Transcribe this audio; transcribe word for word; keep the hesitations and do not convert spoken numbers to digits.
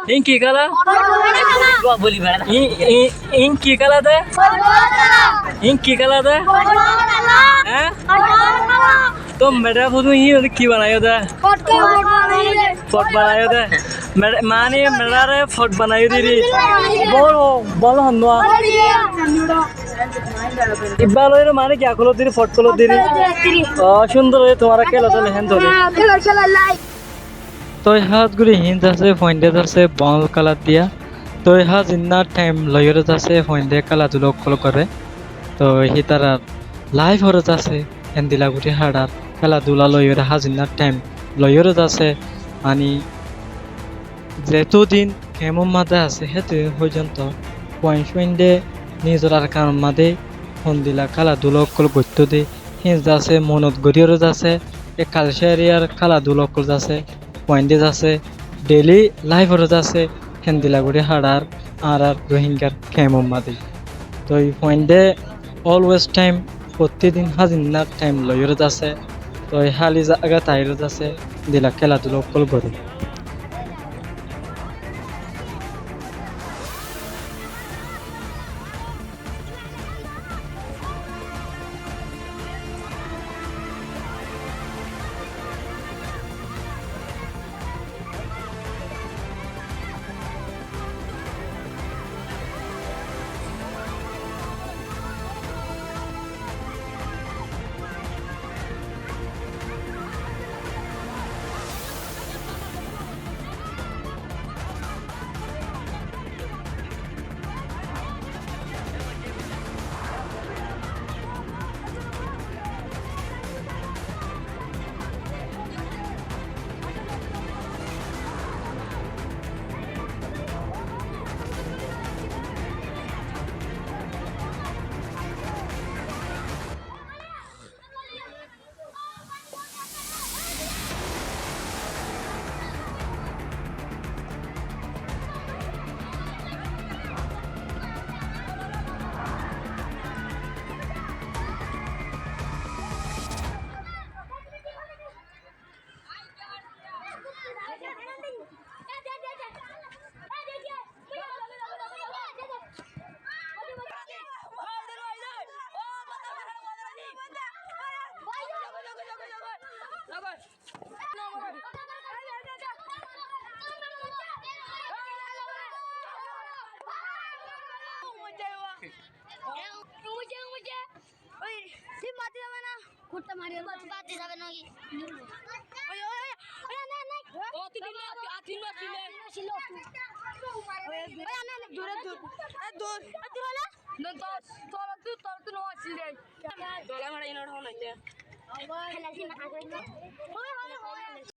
Iín ki kála? Iín, iín, iín ki kála de? Iín ki kála de? Hé? Tói meçá fotú iín ki banaiyó de? Fot banaiyó de. Meçá, mani meçáre fot banaiyó de ri. Bol, bol honnúa. Ibá loiyóre mani ki akólot de ri, fot kólot de ri. Ó, cúndor óiye, tuáñra kélo tóile héen tóile. Tói hás gorí hín zasé, fuaindé zasé, bol kála diya. Tói házinna thaim loiyóre zasé, fuaindé kéla dula ókkol goré. Tói hítarar láif óre zasé, héndila gorí haçar, kéla dula loiyóre házinna thaim loiyóre zasé. Mani zetó din kemor mazé asé, hétó din foijjonto fuain fuaindé nizor Arkanor mazé hondila kéla dula ókkol goittó de, hín zasé, monot goríyoré zasé, e kalcáriyal kéla dula ókkol zasé, fuaindé zasé, dheili láif óre zasé, héndila gorí haçar añárar Ruáingar kemor mazé. Tói fuaindé always thaim, fottí din házinna thaim loiyóre zasé, tói háli zagat aiyóre zasé, dila kéla dula ókkol goré. ওই, তুই মারতে যাবে না? কুত্তা মারি, বাদ দিতে যাবে নাকি? ওই, ওই, ওই, ওই, না, না। ও, তুই তিন মার, তুই আর তিন মার ছিলে। ওই, না, না, দূরে, দূর। এ, দূর। এ, দূর হলো? না, তোর, তোর, তুই, তোর, তুই নো আসলে। দলা মারা ইনোর হন আইতে। খেলা কি না আগে? ওই, ওই, ওই।